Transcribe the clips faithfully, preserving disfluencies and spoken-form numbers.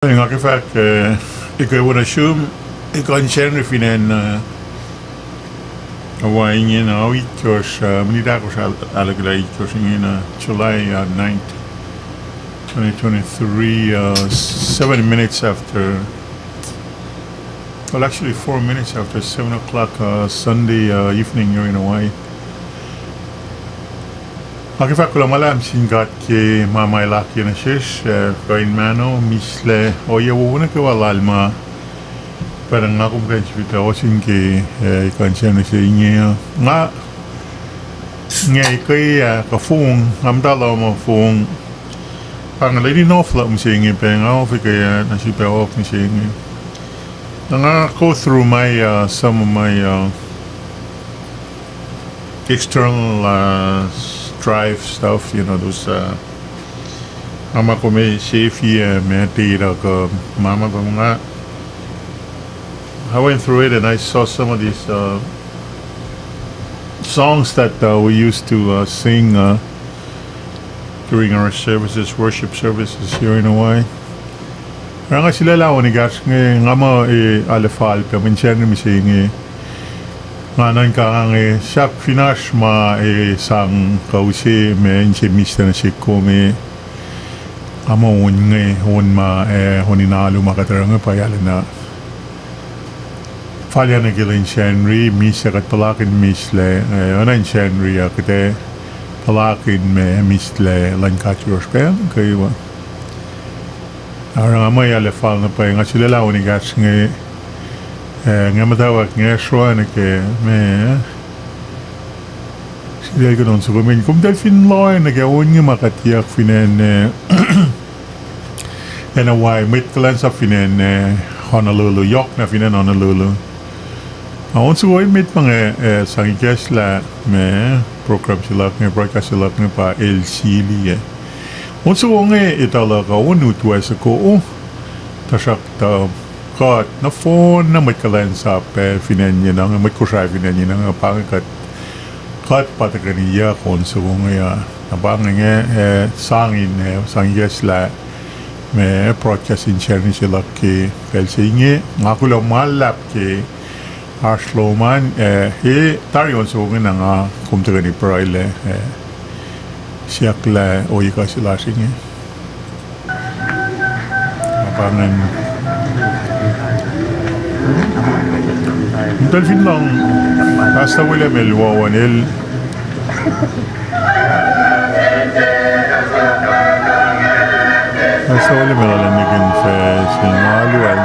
Nga ke fahk, eh, ekuh wo nuh sum, ekuh in Sacnri fin acn, eh, Hawaii ingena, ao itkohsr, eh, minit ahkosr ahluhkwelah itkohsr ingena, July, uh, ninth, twenty twenty-three, uh, seven minutes after, well, actually four minutes after seven o'clock, uh, Sunday, uh, evening here in Hawaii. Nga ke fahk kuloh ma luhlahp sin God ke ma ma El akye nuh sesr, eh, kuh in mahno mihslac ohiyac wowo nuh kwewa lal ma pacna nga kom kuh in sifilpac ohsun ke, eh, ekuh in Sacnri se inge uh. Nga, nga ekuh ah kuh fong, nga muhta lohm uh fong. Pa nga lwen in off luhk mihsenge pac, nga off ekuh ah nuh sifilpac off mihsenge. Na nga go through my, uh, some of my, uh, external, uh, s-, drive stuff, you know, those, uh, nga ma kom ac save, uh, ma data kuh ma ma kom nga. I went through it and I saw some of these, uh, songs that, uh, we used to, uh, sing, uh, during our services, worship services here in Hawaii. Oruh nga sulaclah on ekahsr inge, nga muh, eh, arlac fal pac mwe Sacnri mihsenge. Nga nuhnkuh nga inge sahp fin oasr ma, eh, sang kuh use ma inse mihslac nuh sihk kom, eh, nga muh on inge, on ma, eh, on in alu ma kuht oruh inge pa arulacna fal nuh ke lwen Sacnri, mihslac kuht puhlakihn mihslac, eh, oacna in Sacnri uh kuht ac puhlakihn ma mihslac luhn God yohrohsr pacl nuh kwewa. Oruh nga muh arlac fal na pwacye, nga sulaclah on ekahsr inge, eh, nga muhtwacwacack nga sroa nuh ke ma, sulaclah kuht on soko men, komtal fin loh nuh ke on inge ma kuht yak fin acn, eh, acn Hawaii, mwet kuhlwacnsap fin acn, eh, Honolulu, yohk na fin acn Honolulu. Na on soko met ma nga, eh, sang ikacslah ma program se luhk inge, broadcast se luhk inge pa El Sili, eh. On soko inge etuh luhk uh on utwe soko, tuhsruhktuh kuht nohfohn na mwet kuhlwacnsap, eh, fin acn inge, na mwet Kosrae fin acn inge, pa inge kuht, kuht pa tuhkweni yuck on soko inge uh. Na pa inge, eh, sang in, eh, sang ikacslah ma broadcast in Sacnri se luhk ke pacl se inge, nga kuloh ma luhlahp ke oasr lom an, eh, eh, tari on soko inge na nga kom tuhkweni pruhe lah, eh, siyucklah ohiyac kuh se lasr inge. Nga pa ingacn. Kom pacl fin lohng, Pastor William el wowo an el Pastor William el arulacna confess in alu an.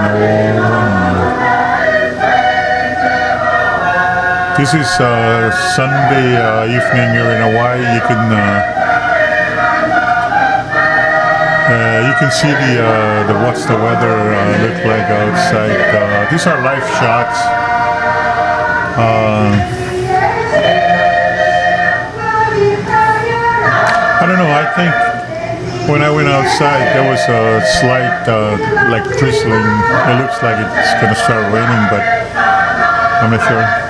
This is, uh, Sunday, uh, evening here in Hawaii. You can, uh, uh, you can see the, uh, the, what's the weather, uh, look like outside. Uh, these are live shots. Uh, I don't know. I think when I went outside, there was a slight, uh, like, drizzling. It looks like it's gonna start raining, but I'm not sure.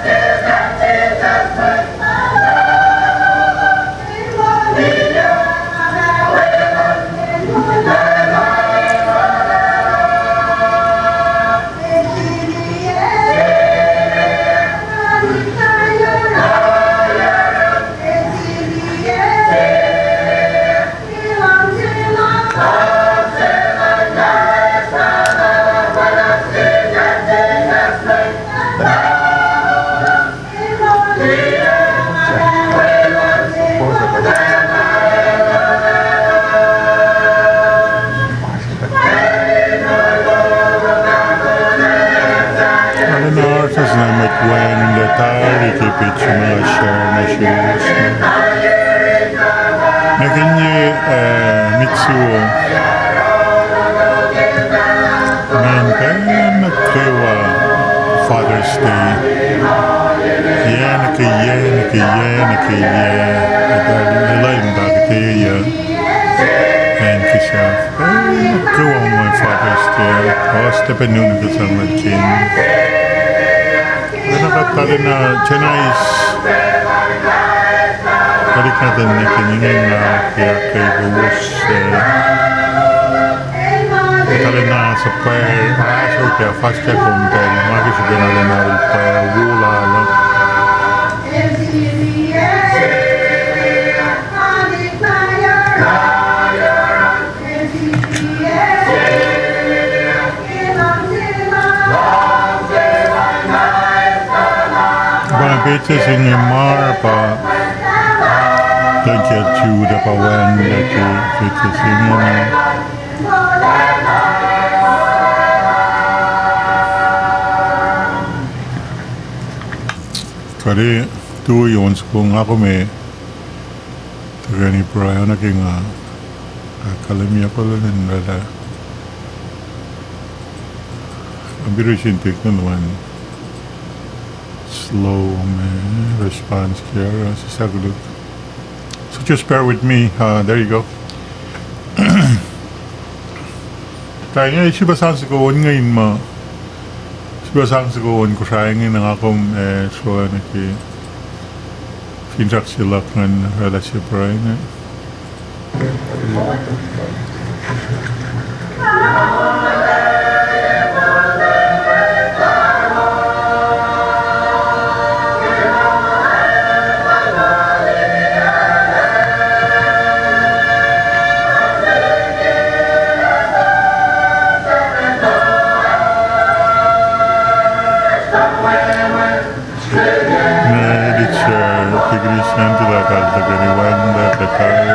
Arulacna oasr na mwet wacngihnlac tari ke petsac ma lasr uh, ma sruhmuhn. Nwacklah, eh, Mitsuo. Ngan pacna kwewa Father's Day. Yac nuh ke yac, nuh ke yac, nuh ke yac. Ac lal in pakihteyuc. Acn Kosrae. Pacna kwewa ma Father's Day. Oasr tiac pac nuhnuhkihn sang nuh ke Arulacna kuht arulacna Chennai. Arulacna kuht in nuh ke ingena ke ahkkweye kowos, eh, Kalena suhpwacr, ahsor ke fuhsr ke kom pacl, ma ke srihpen arulacna el pwacr wo lal uh. Pa petsac se inge ma pa, tuh ke Judah pa wacngihn ke petsac se inge. Kuht ac tui on soko nga kom ac tuhkweni pruhe na ke nga ahkkahlwemye kuloh lun oraclah. Computer sin take note luhn slow me response ke oruh sislah koluk. So just bear with me. Uh, there you go. Kain inge sifilpac sang soko on inge in ma, sifilpac sang soko on Kosrae inge na nga kom, eh, sroa nuh ke finsrak se luhk ngan oraclah se pruhe inge. Merit, uh, degree sacn tuh lah kal tuhkweni wacngihnlac kuht tari.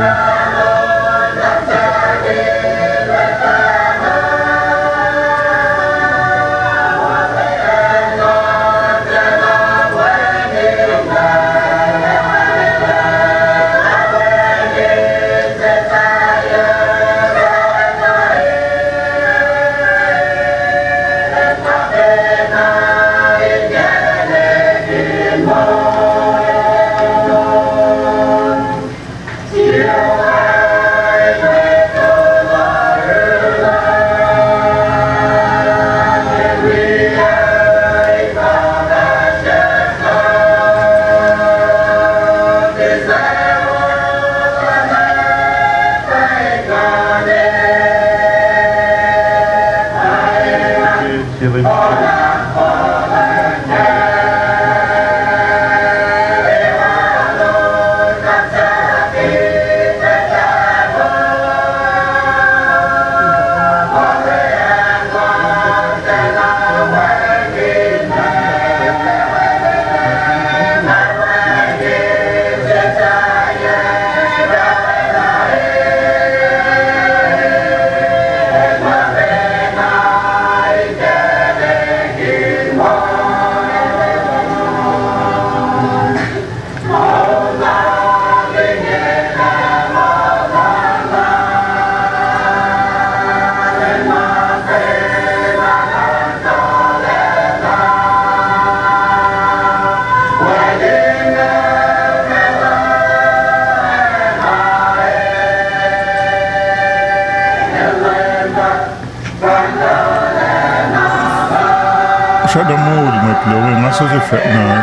Srackna moul mwet loh inge, nga sose fahk na.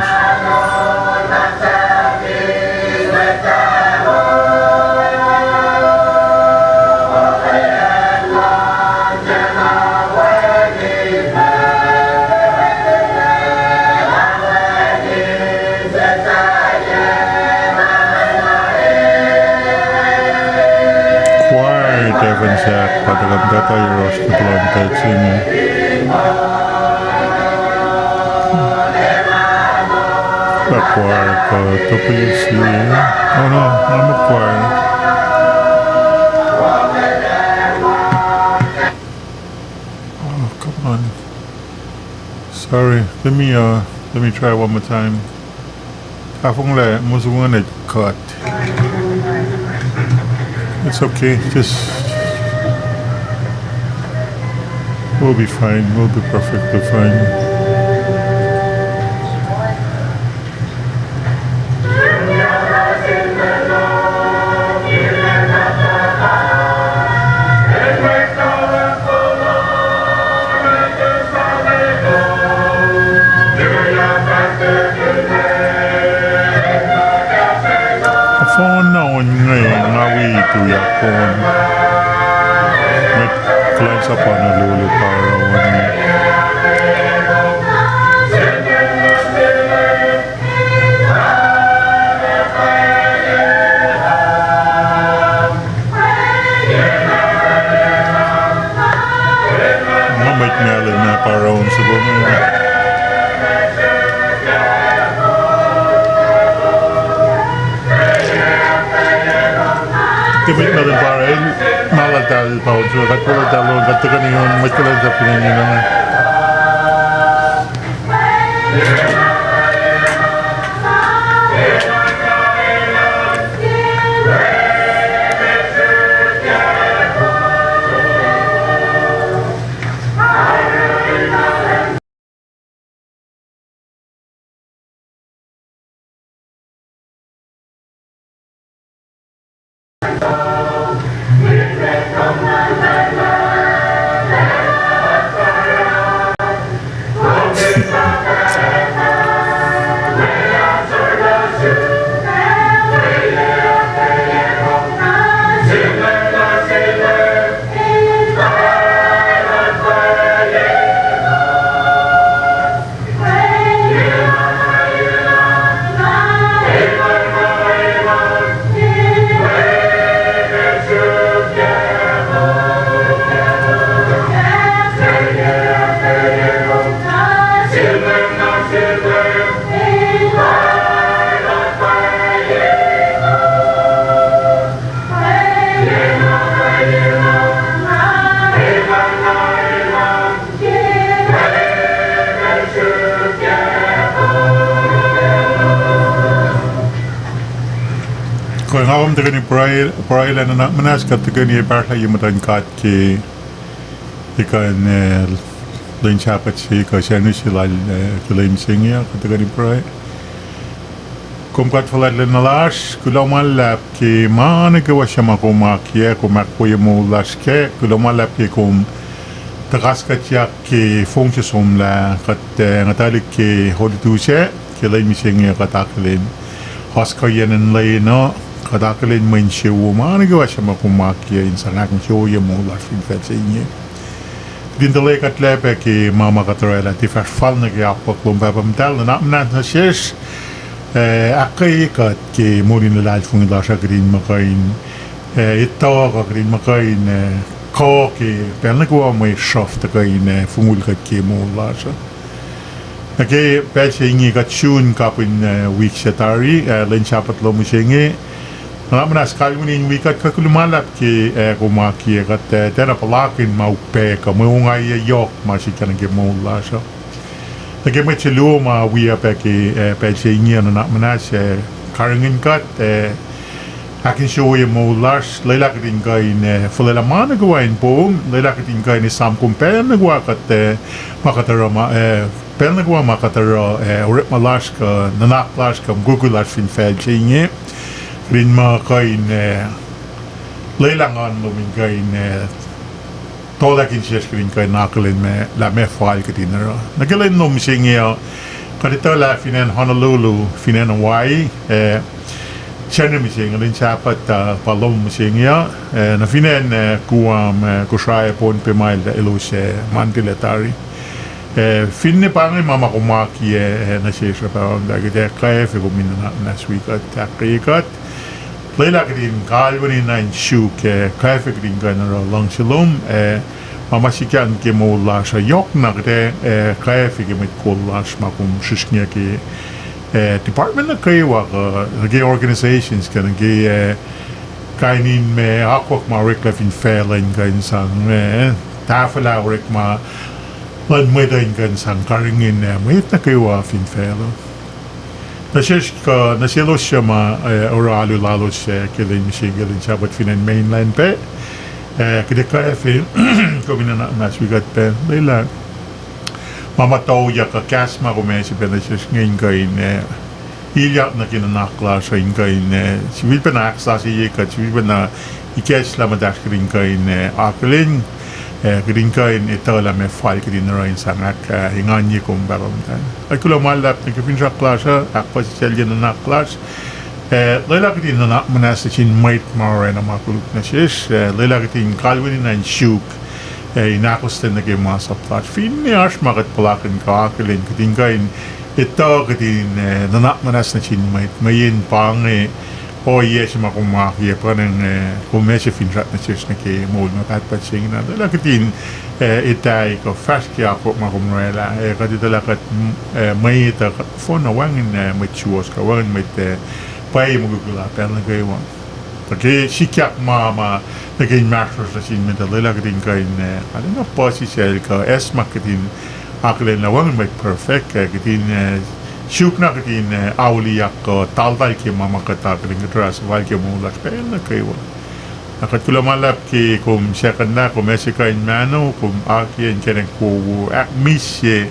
Choir Devon Sack, pa tuhkuh muhta yohrohsr ke puhlan pacl se inge. Lah choir kuh W C A. Oh no, I'm a choir. Oh, come on. Sorry. Let me, uh, let me try one more time. Tahfonglac, muh soko ingacn cut. It's okay. Just, we'll be fine. We'll be perfectly fine. Nohfohn na on inge nga wi tuyak on. Mwet Kuhlwacnsap Honolulu pa oruh on. Nga mwet Mahlwem na pa oruh on soko. Tiac mwet Mahlwem pa oruh el, ma laltahl pa on soko, kuht pa laltahl on, kuht tuhkweni on, mwet kuhlwacnsap fin acn India. Kuh nga kom tuhkweni pruhe, pruhe lah nuhnak muhnahs kuht tuhkweni pahsrlah ye muhtuhn God ke, ekuh in, eh, lwen Sahpaht se kuh Sacnri se lal, eh, ke lwen mihsenge uh, kuht tuhkweni pruhe. Kom God fuhlwactlacna lasr, kuloh ma luhlahp ke ma nuh kwewa suc ma kom akiyac, kom ahkwoye moul lasr kac, kuloh ma luhlahp ke kom tuhkas kuhtyak ke fong se somlah, kuht, eh, nguhtuhlik ke holiday sac, ke lwen mihsenge kuht akihlen oaskuhiyacn lwen uh, kuht akihlen mwe insewowo ma nuh kwewa suc ma kom akiyac in sang ahkinsewowoye moul lasr fin facl se inge. Kuht in tuhlac kuht lac pac ke ma ma kuht orwaclah tiac fahsr fal nuh ke akwuck lom Pahpah Muhtahl, nuhnak muhnahs nuh sesr, eh, ahkkweye kuht ke moul in luhlahlfongi lasr uh, kuht in muh kuh in, eh, etuh kuh kuht in muh kuh in, eh, kuh ke pacl nuh kwewa mwe sruhf tuhkuh in, eh, fongul kuht ke moul lasr uh. Nuh ke pacl se inge kuht sun kapihn, eh, wik se tari, eh, lwen Sahpaht lom mihsenge. Nuhnak muhnahs kalweni in wi kuht, kuh kuloh ma luhlahp ke, eh, kom akiyac kuht, eh, tiacna puhlakihn ma upac kuh mwe ongaiyac yohk ma sikyak nuh ke moul lasr uh. Nuh ke mwet se luo ma wiyuc pac ke, eh, pacl se inge, nuhnak muhnahs, eh, karihngihn kuht, eh, ahkinsewowoye moul lasr, lwelah kuht in kuh in, eh, fuhlwelah ma nuh kwewa in poum, lwelah kuht in kuh in esam kom pacl nuh kwewa kuht, eh, ma kuht oruh ma, eh, pacl nuh kwewa ma kuht oruh, eh, orekma lasr kuh nuhnak lasr kuh mukwikwi lasr fin facl se inge. Kuht in muh kuh in, eh, lwelah Nguhn lom in kuh in, eh, tohlak insiyacsr kuht in kuh in akihlen ma lah meac fal kuht in oruh. Nuh ke lwen lom mihsenge uh, kuht etuh lah fin acn Honolulu, fin acn Hawaii, eh, Sacnri mihsenge, lwen Sahpaht uh pa lom mihsenge uh, eh, nuh fin acn, eh, Guam, eh, Kosrae, Pohnpei ma el, elos, eh, Monday lac tari. Eh, finne pa inge ma ma kom akiyac, eh, nuh sesr uh, Pahpah Muhtahl, kuht ac kwacfe kom in nuhnak muhnahs wi kuht, ahkkweye kuht. Lwelah kuht in kalweni na in suk, eh, kwacfe kuht in kuh in oruh luhngse lom, eh, ma ma sikyak nuh ke moul lasr uh, yohkna kuht ac, eh, kwacfe ke mwet kol lasr ma kom srihsrngiyac ke, eh, department nuh kwewa kuh nuh ke organizations kuh nuh ke, eh, kain in ma akwuck ma oreklac fin facluh in kuh in sang, eh, tahfwelah orekma luhn mwet uh in kuh in sang karihngihn, eh, mwet nuh kwewa fin facluh. Nuh sesr kuh nuh selos suc ma, eh, oruh alu lalos, eh, ke lwen mihsenge, ke lwen Sahpaht fin acn mainland pac, eh, kuht ac kwacfe kom in nuhnak muhnahs wi kuht pac, lwelah ma ma tuyak kuh kahs ma kom ase pac nuh sesr inge in kuh in, eh, ilyak nuh ke nuhnak lasr uh in kuh in, eh, sifilpacna ahksasucye kuht, sifilpacna ikacslah muhtahsr kuht in kuh in, eh, akihlen, eh, kuht in kuh in etuh lah meac fal kuht in oruh in sang ahk, eh, engan ye kom Pahpah Muhtahl. Kuht kuloh ma luhlahp nuh ke finsrak lasr uh, ahkpuhsisaclye nuhnak lasr. Eh, lwelah kuht in nuhnak muhnahs nuh sin mwet ma orwacna ma koluk nuh sesr, eh, lwelah kuht in kalweni na in suk, eh, in ahkostwen nuh ke masap lasr. Finne oasr ma kuht puhlakihn kuh akihlen, kuht in kuh in etuh, kuht in, eh, nuhnak muhnahs nuh sin mwet, mweyen pa inge ohiyac se ma kom akiyac, pa inge, eh, kom ase finsrak nuh sesr nuh ke moul ma pahtpaht se inge. Na lwelah kuht in, eh, etuh kuh fahsr ke akwuck ma kom orwaclah, eh, kuht etuh lah kuht, eh, mwet uh kuht nohfohn wacngihn, eh, mwet suwohs kuh wacngihn mwet, eh, pwacye mukwikwi la pacl nuh kwewa. Tuh ke sikyak ma, ma nuh ke inmahsrlosr nuh sin mwet uh, lwelah kuht in kuh in, eh, arulacna puhsisacl kuh acsmak kuht in akihlen lah wacngihn mwet perfect, eh, kuht in, eh, suk na kuht in, eh, auliyak kuh taltal ke ma ma kuht akihlen, kuht oruh suhfal ke moul lasr pacl nuh kwewa. Na kuht kuloh ma luhlahp ke kom sekuhnlah, kom ase kuh in mahno, kom akiyac inkacnek wowo, ahkmihsye,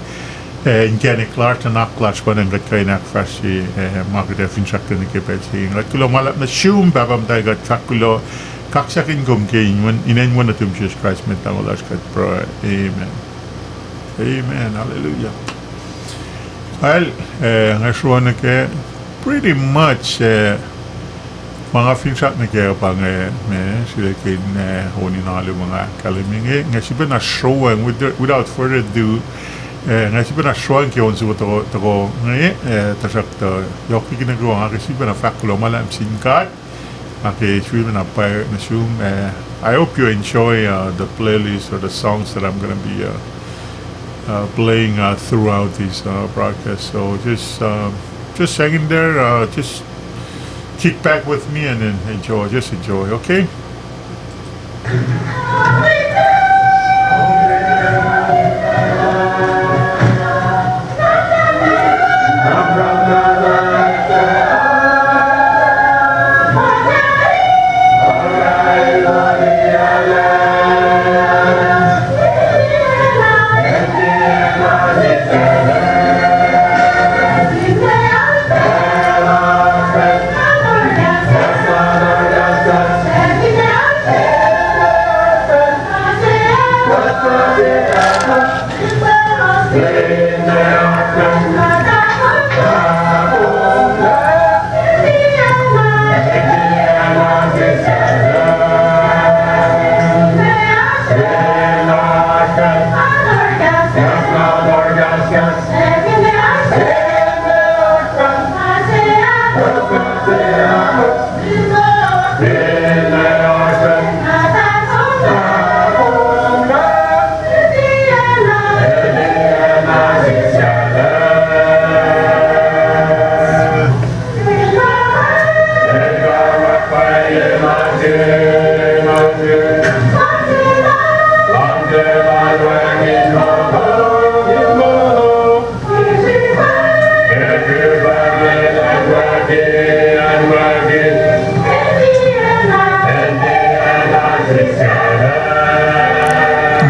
eh, inkacnek lasr, nuhnak lasr, pa inge kuht kuh in ahkfahsrye, eh, ma kuht ac finsrak nuh ke pacl se inge. Kuht kuloh ma luhlahp nuh sum, Pahpah Muhtahl, kuht fahk kuloh, kaksakihn kom ke inen wen nuhtum Jisus Kraist, Mwet Lahngo lasr, kuht pruhe. Amen. Amen. Hallelujah. Well, eh, nga sruwa nuh ke pretty much, eh, ma nga finsrak nuh ke pa inge, ma srihke in, eh, on in alu ma nga ahkkahlwemye inge, nga sifilpacna sruang, with-, without further ado, eh, nga sifilpacna sruang ke on se tohkoh, tohkoh inge, eh, tuhsruhktuh yohk liki nuh kwewa nga ke sifilpacna fahk kuloh ma luhlahp sin God. Nga ke sifilpacna pwacye nuh sum, eh, I hope you enjoy, uh, the playlist or the songs that I'm gonna be, uh, uh, playing, uh, throughout this, uh, broadcast. So just, uh, just hang in there, uh, just kick back with me and, and enjoy, just enjoy, okay?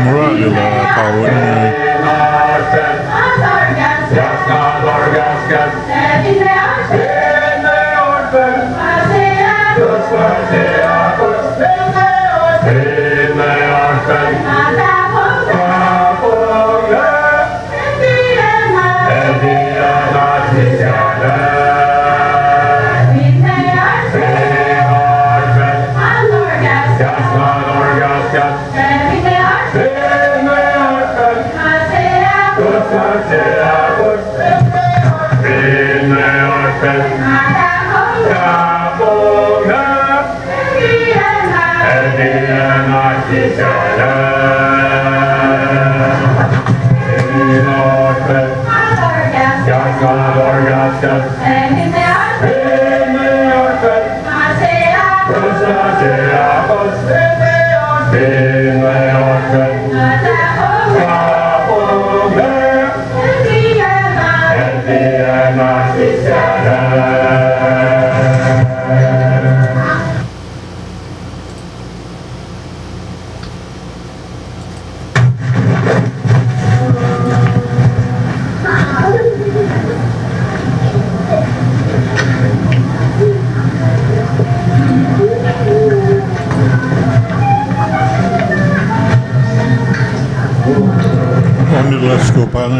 Mura lila kaun. Let's go, Pang.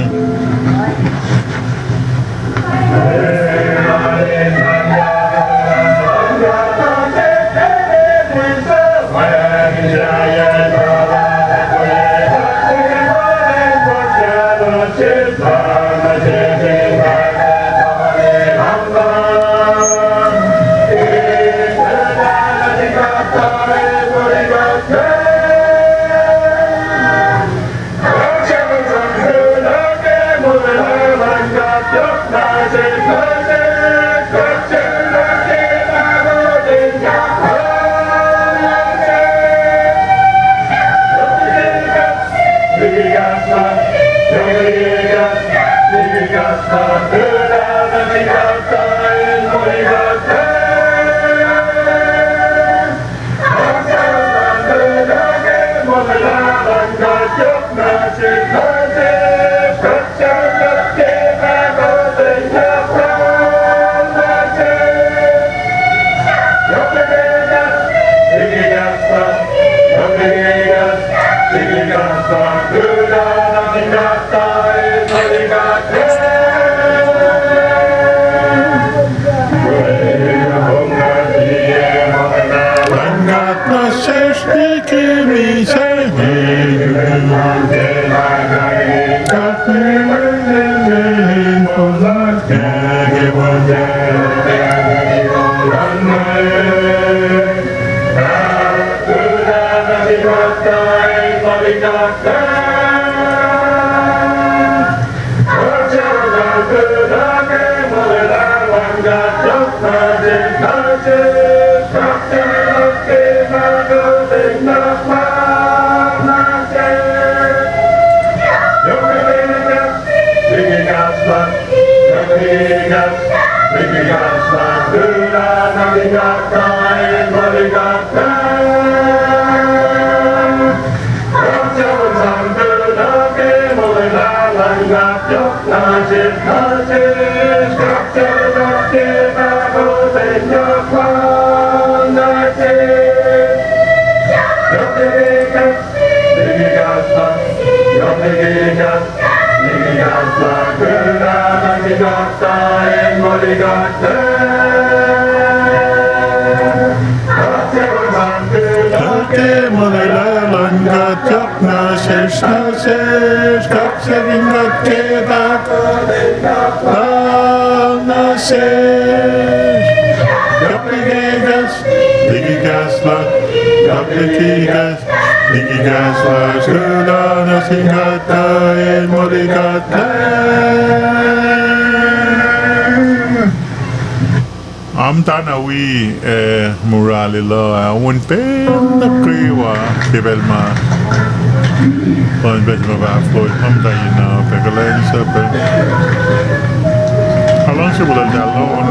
Ke molwelah luhn God yohk nuh sesr, nuh sesr, kaksakihn God ke pahkotwen luhn God nuh sesr. Yohk liki kahs, liki kahs luhn, yohk liki kahs, liki kahs luhn God nuh sin God, kuh in moli God. Am tana wi, eh, mura lilo, ah, on pacl nuh kwewa ke pacl ma, on pacl ma pa Floyd, am tana pac kuhlwacnsap. Aluhngse wolacna lon.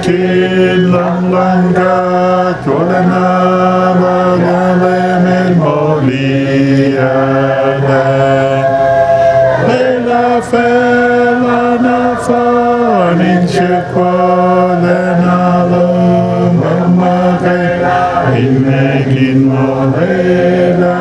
Ke luhngluhng God. Wolacna luhk, Leum El moliyucklac. Lwelah facluh nohfohn in srihk wolacna lom, muh ke imac in molwelah.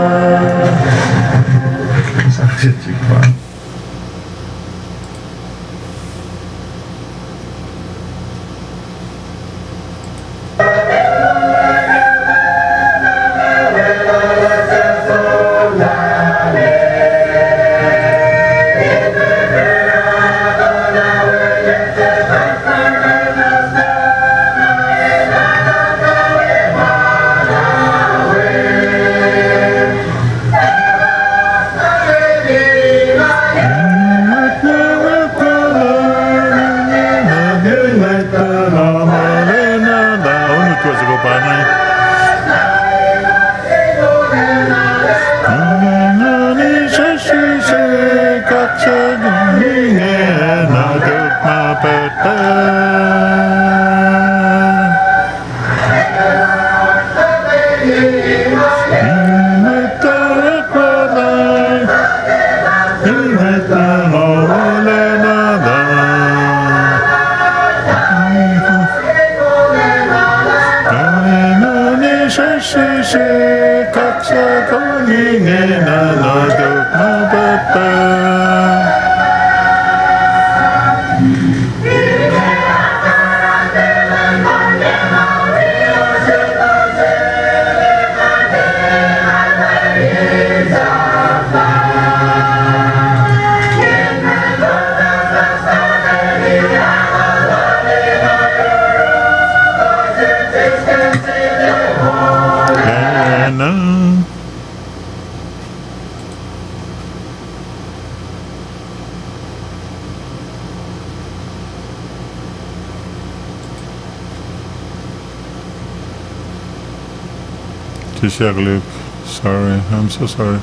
Tisyak Luke. Sorry. I'm so sorry.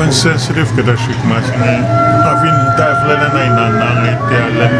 Mweyen sensitive kuhtuh srihk ma se inge, a fin taflacna na in na nge tiac lwen.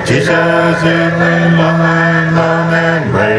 Jisus el longoul longoul we.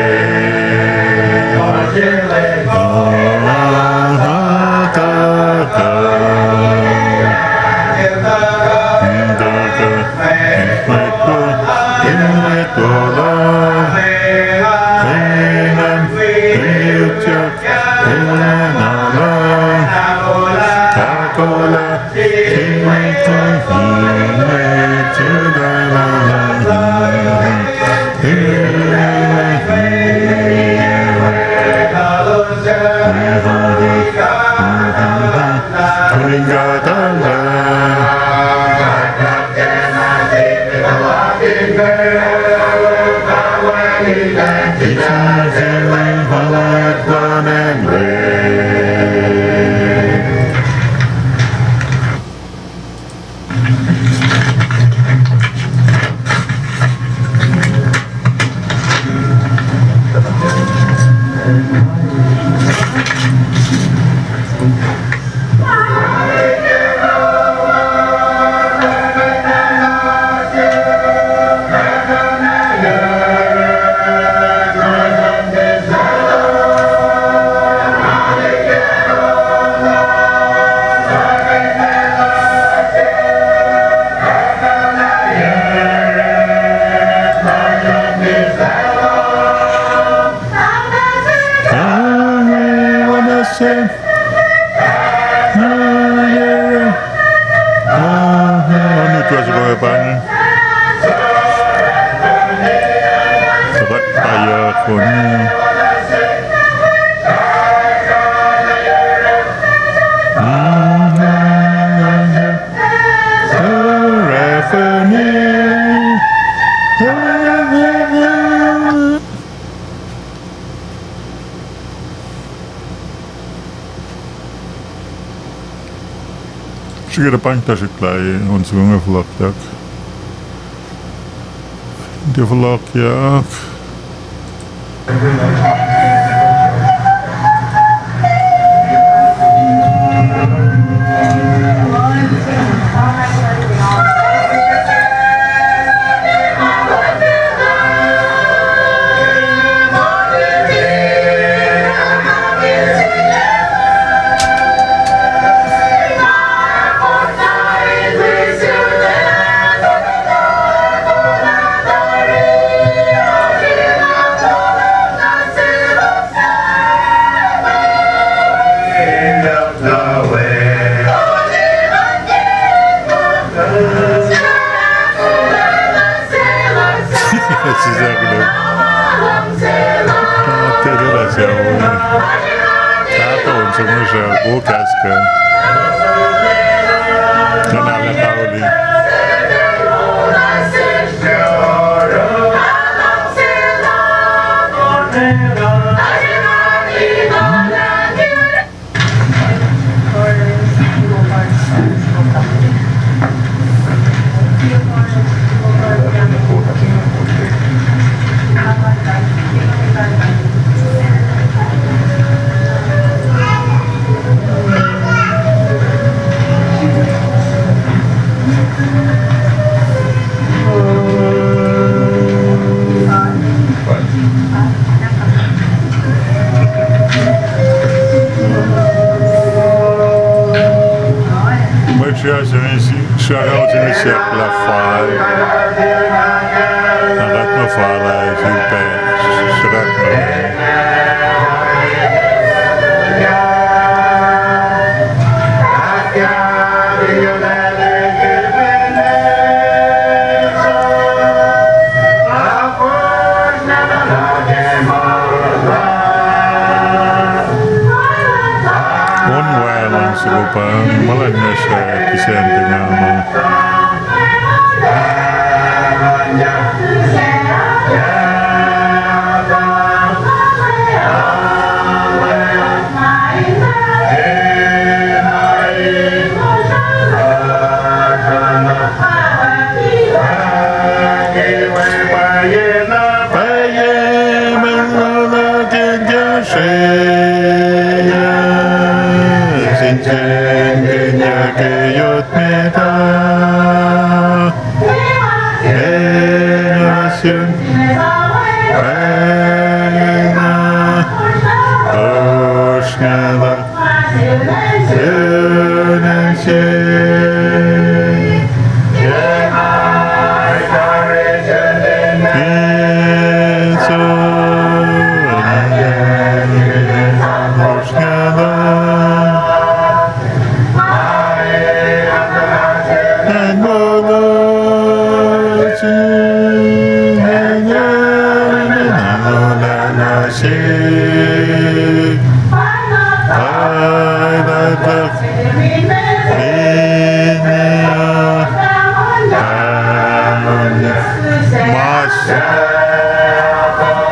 Srihke tuh pahng tuhsruhktuh on soko inge fohlohkyak. Tiac fohlohkyak. Sisackulo. Tiac lah sucu. Kahto on soko inge srihke kahs ke. Nga na lah kauli. Srihpac se inge, srihpac se inge siyuck lah fal. Na kuht muh fal ah, srihpac, srihpac. On wacngihn soko pa, ma luhn mesra kihsen pingama. Pwacye, ma luhn Leum ke kahsrweyuc, sensenkackihn ke yot met ah. Ke nga sun pwacye na, osrngalah sun acn se. Ke sun osrngalah acn moul se, acn moul se. Pwacye lah, pwacye lah, pwacye lah. Mas,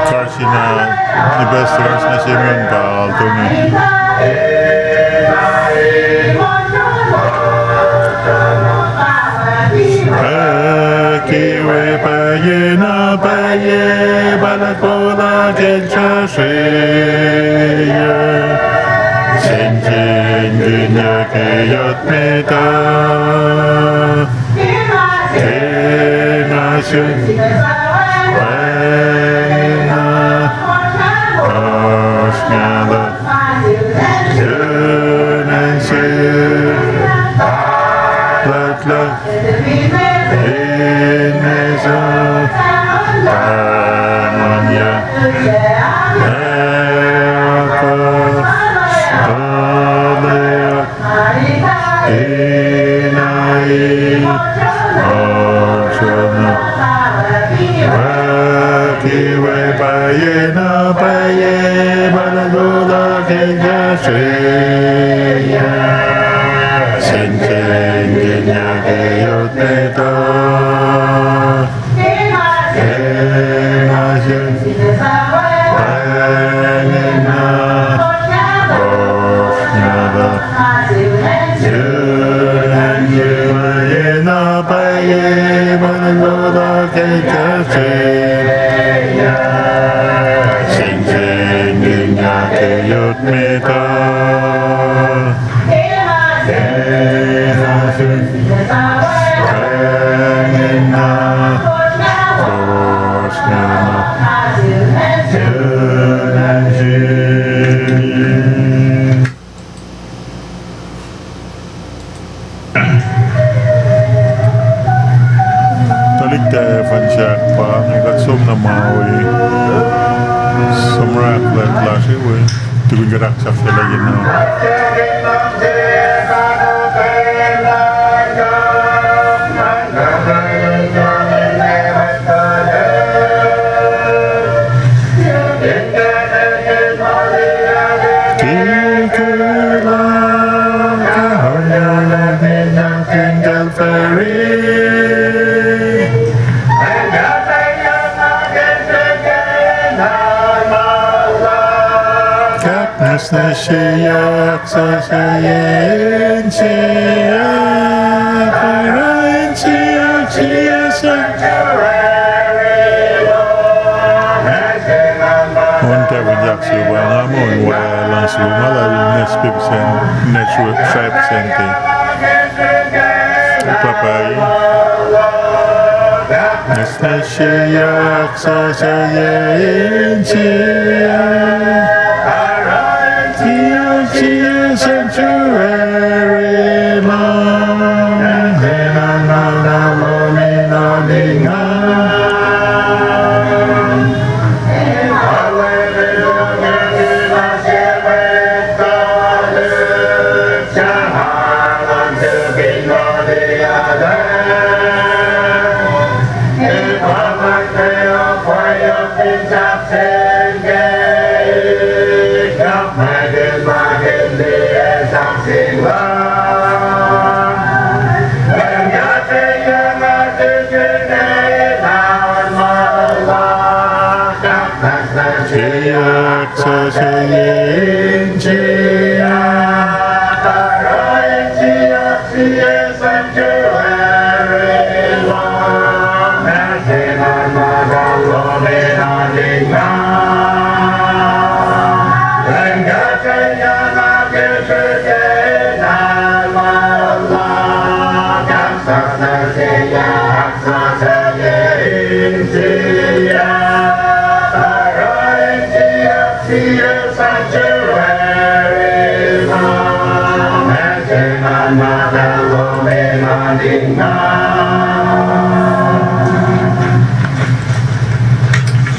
Karsina, Pastor Karsina Semyon pa altongi. Pwacye, pwacye na pwacye, pa lah kola ke kahsrweyuc, sensenkackihn ke yot met ah. Ke nga sun pwacye na, osrngalah sun acn se, pwacye lah, pwacye lah, in mesa, pwacye lah, pwacye lah, Ina in oasr na pwacye, pwacye na pwacye, pa lah kola ke kahsrweyuc, sensenkackihn ke yot met ah. Ke nga sun pwacye na, osrngalah sun acn se, pwacye na pwacye, pa lah kola ke kahsrweyuc, sensenkackihn ke yot met ah. Ke nga sun pwacye na, osrngalah sun acn se. Tuhlihk Tafan Sahk pa inge, kuht som na ma we, som orekma lasr we, tukun kuht ahksahfyelah yen uh. Ke kuhtuh lah kaolah me nuh ke Calvary. Kak nwacsnwacsyeyak sasuc inse, oruh inse, oak sie sanctuary. On tafun yak se pa nga muh on wacngihn se ma lal Nwacsnwacs Baptist Cen-, Nwacsnwacs Tribe Center. Papa, nwacsnwacsyeyak sasuc inse, oruh inse, oak sie sanctuary ma.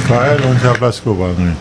Kael on sahflah soko pa inge.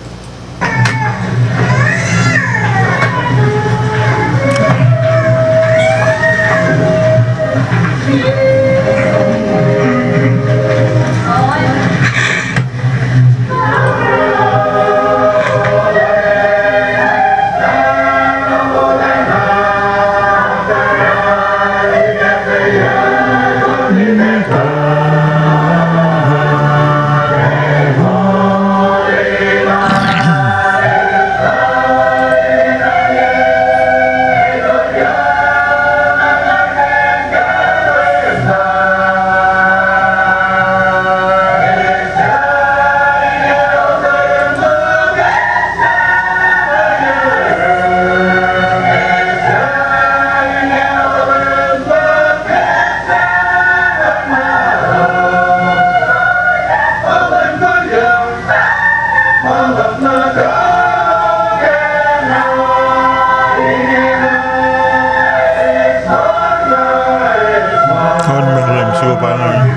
On ma lem soko pa inge.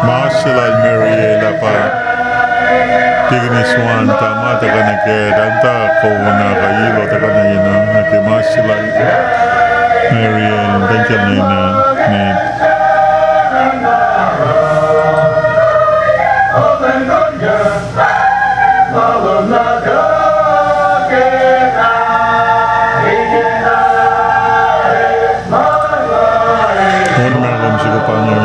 Ma se lal Mary el ah pa Deaconess Wanda ma tuhkuh nuh ke tanta kowos na kuh ilo tuhkuh nuh yen uh nuh ke ma se lal Mary el tacl nuh yen uh. On ma lem soko pa inge.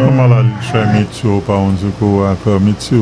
Kom ma lal srah mitsu pa on soko ah, kuh mitsu.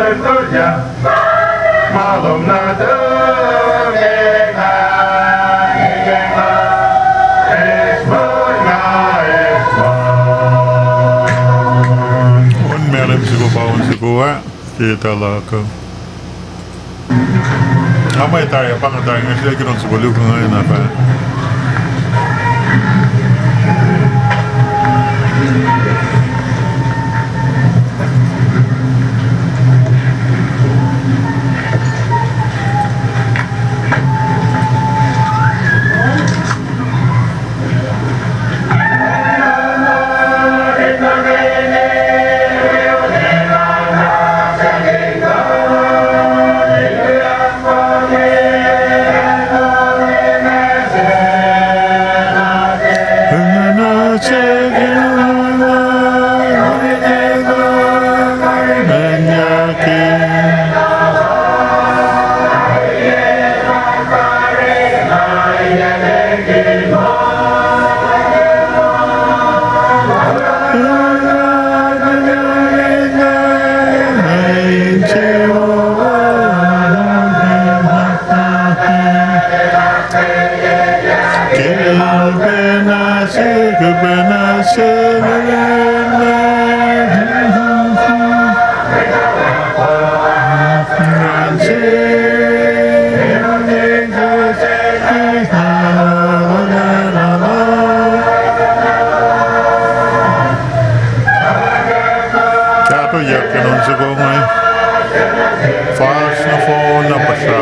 On Malem soko pa on soko ah, ke tuh luhk uh. Nga muh tari, pa nga tari, nga srihke ke on soko luhk nga na pa. Kahto yak ke on soko inge. Fahsr nohfohn na puhsra.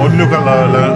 On luhk ah lal ah.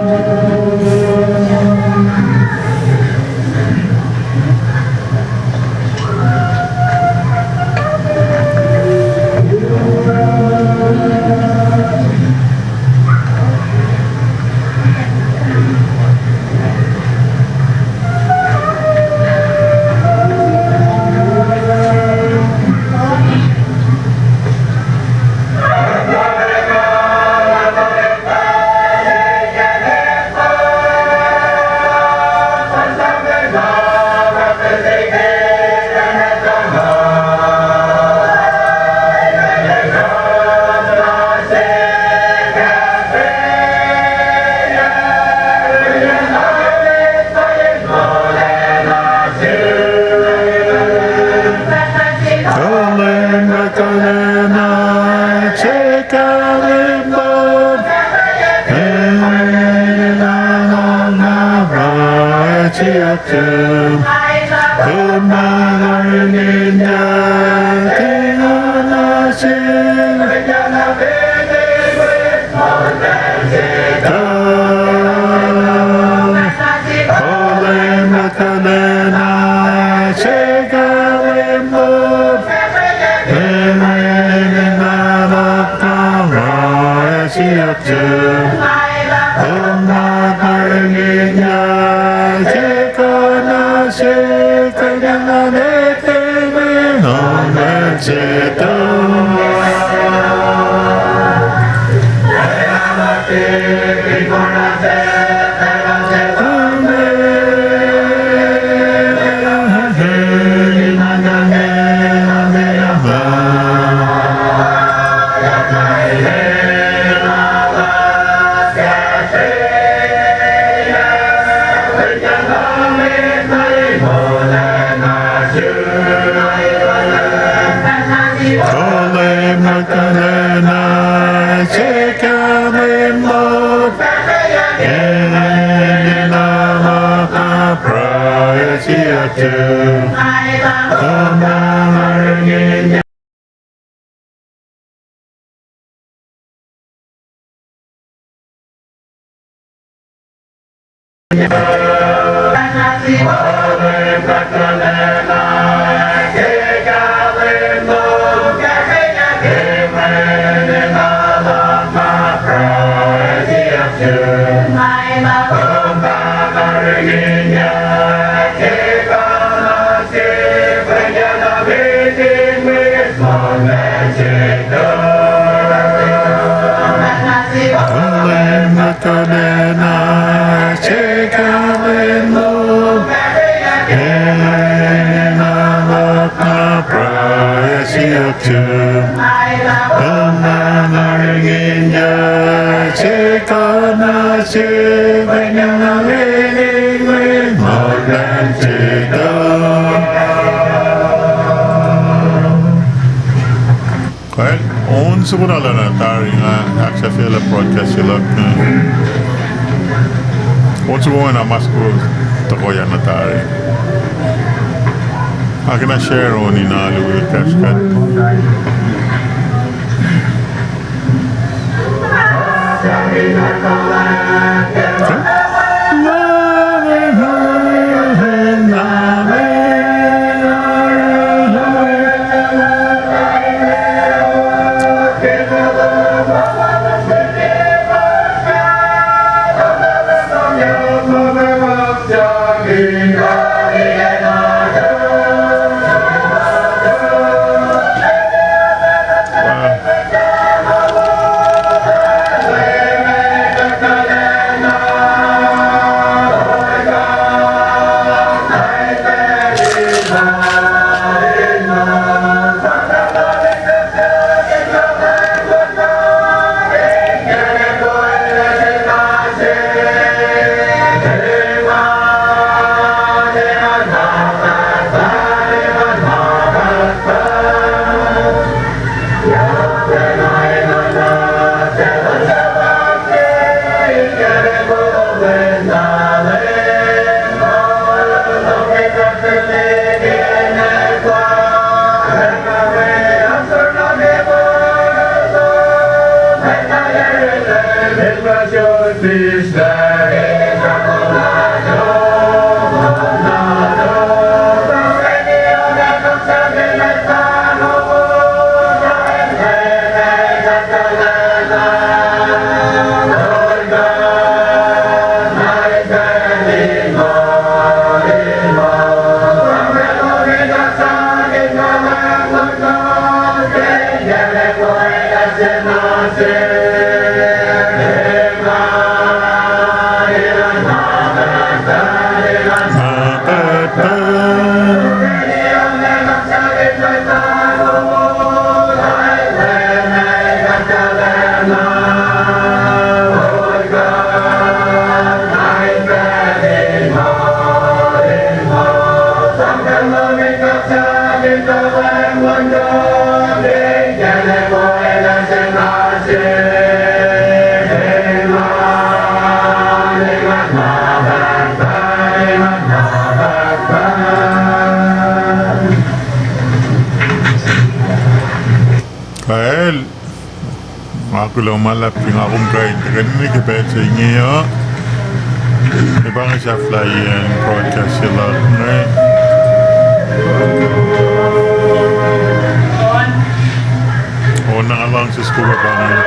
Kalena se kaleno, ena lak na pruhe siyuck se. Kalena ringiya se kalena se, kalena ringiya se kalena se. Kal, on soko na lana tari nga ahksahfyelah broadcast se luhk. On soko na mas ko tohkohyang na tari. Akena share on in alu kahsrkuht. Kal, nga kuloh ma luhlahp ke nga kom kuh in tuhkweni ke pacl se inge uh. Ac pa inge sahflahiyacn broadcast se luhk inge. On na nga luhngse soko pa inge.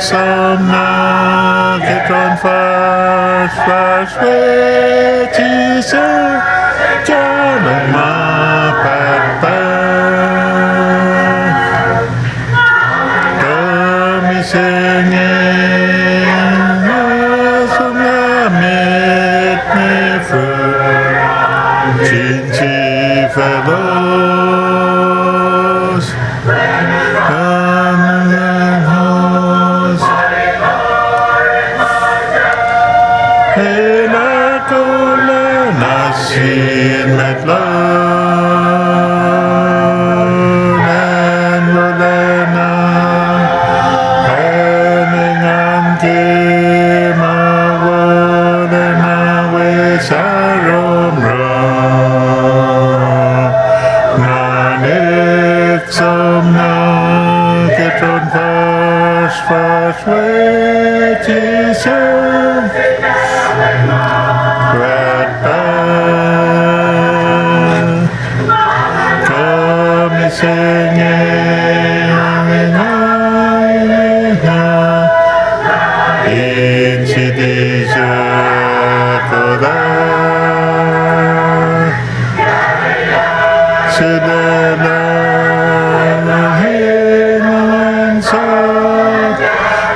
Som na ke tron fahsr, fahsr we Jisus, Kalem ma pahtpaht. El ahkolah nuh sin mwet luhn acn wolacna, acn engan ke ma wolacna we saromrom. Ngan esamna ke tron fahsrfahsr we Jisus Kraist. Kuh mihsenge angengaina in siti sahkolah. Sulaclah in luhngse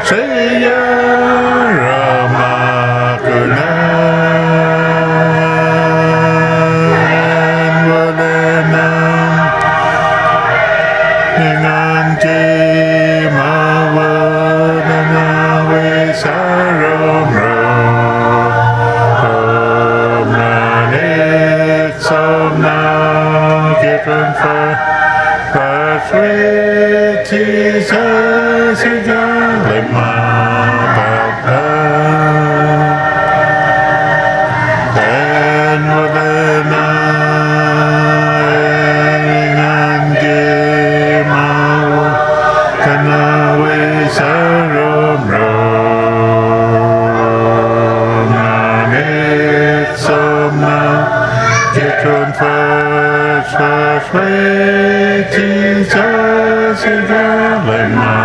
se yaruhma kunac wolacna, engan ke ma wolacna we saromrom. Ngan esamna ke tron fahsrfahsr we Jisus Kraist, ma pahtpaht acn wolacna, engan ke ma wolacna we saromrom. Ngan esamna ke tron fahsrfahsr we Jisus Kraist, ma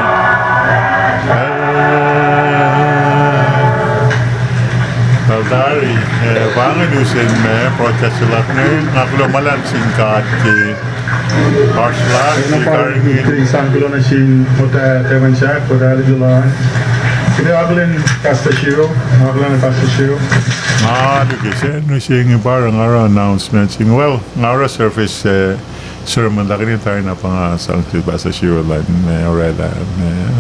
Well, tari, eh, pa inge lusen me broadcast se luhk inge, nga kuloh ma luhlahp sin God ke oasr lasr ke karihngihn. Sang kuloh nuh sin mota Temansak, mota Litulan. Kuht akihlen Pastor Shiro, akihlen Pastor Shiro. Nga luhngse nuh se inge pa oruh nga oruh announcement se inge. Well, nga oruh service, eh, sermon luhk inge tari na pa nga sang sel Pastor Shiro lah, eh, orwaclah, eh,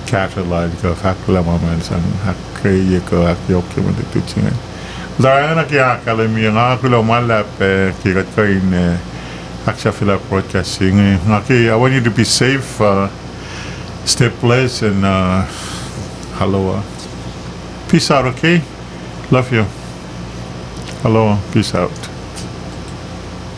kahsruh lal kuh fahk lah ma ma sang ahkkweye kuh ahkyohkye mwe lutlut se inge. Tari nga nuh ke ahkkahlwemye, nga kuloh ma luhlahp, eh, ke kuht kuh in, eh, ahksahfyelah broadcast se inge. Nga ke, I want you to be safe, uh, stay blessed and, uh, aloha. Peace out, okay? Love you. Aloha, peace out.